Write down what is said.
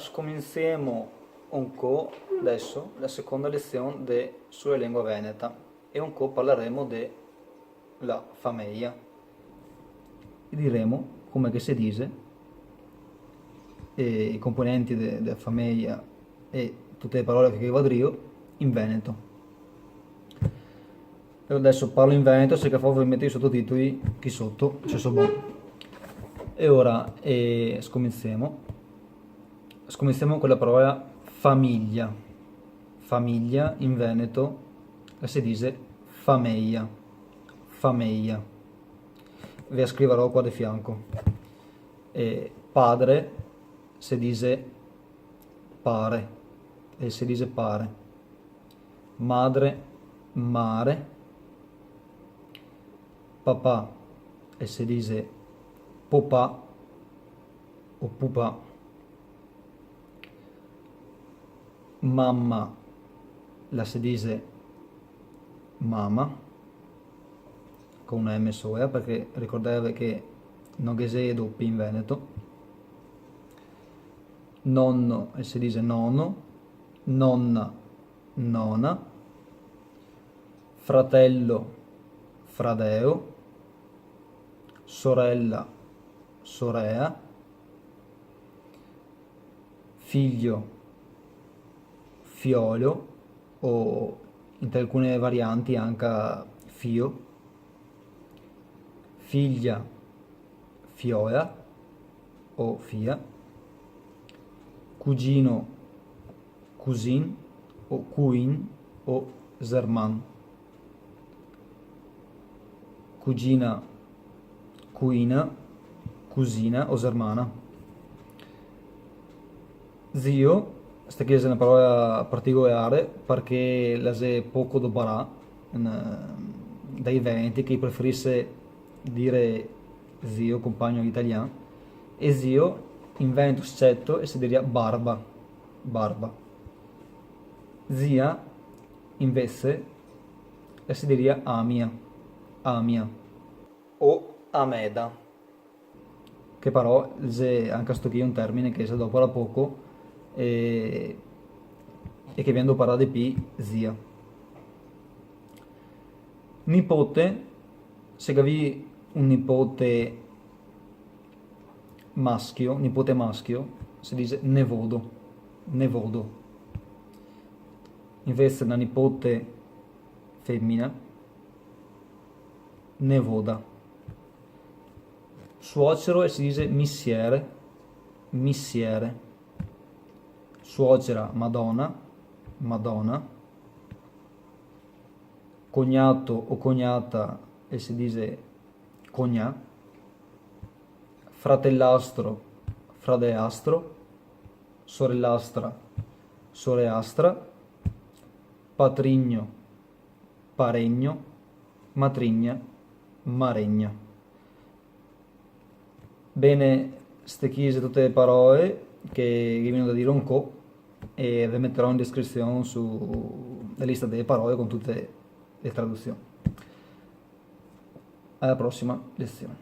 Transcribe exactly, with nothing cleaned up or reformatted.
Scominsiemo ancò deso la seconda lesion de, su la lengua veneta, e ancò parlaremo de la fameja. E diremo come che se dixe, eh, i componenti de, de la fameja e tute le parole che va drio in veneto. E deso parlo in veneto, se che fa voi meto i sototitoli chi soto, se so bon. E ora, eh, scominsiemo. Scominsiemo co la parola famiglia. Famiglia in veneto la se dixe fameja. Fameja. Ve la scrivarò qua de fianco. E padre se dixe pare. E se dixe pare. Madre, mare. Papà, e se dixe popà o pupà. Mama, la se dixe mama, co una M soła, parché ricordàveve che no ghe xe dopii in veneto. Nono, e se dixe nono. Nona, nona. Fratello, fradeo. Sorella, sorea. Figlio, fiolo, o inte alcune varianti anca fio. Figlia, fioła o fia. Cugino, cusin o cuin o zerman. Cugina, cuina, cusina o zermana. Zio, sta chi xe na paroła particolare, parché la xe poco doparà, n-, dai veneti, che i preferise dire zio, compagno italian, e zio in veneto sceto e se diria barba, barba. Zia, invese, e se diria amia, amia. O ameda, che però xe anca sto chi un termine che se dopara poco e, e che vien doparà de pi zia. Nipote, se gavì un nipote maschio, nipote maschio, se dixe nevodo, nevodo. Invese na nipote femina, nevoda. Suocero e se dixe misiere, misiere. Suocera, madona, madona. Cognato o cognata e se dixe cognà. Fratellastro, fradeastro. Sorelastra, soreastra. Patrigno, paregno. Matrigna, maregna. Bene, ste chi xe tute parołe che, che vegno da dire ancò, e ve meterò in descrizion su la lista dele parołe con tute le traduzion. A la prosima lezion.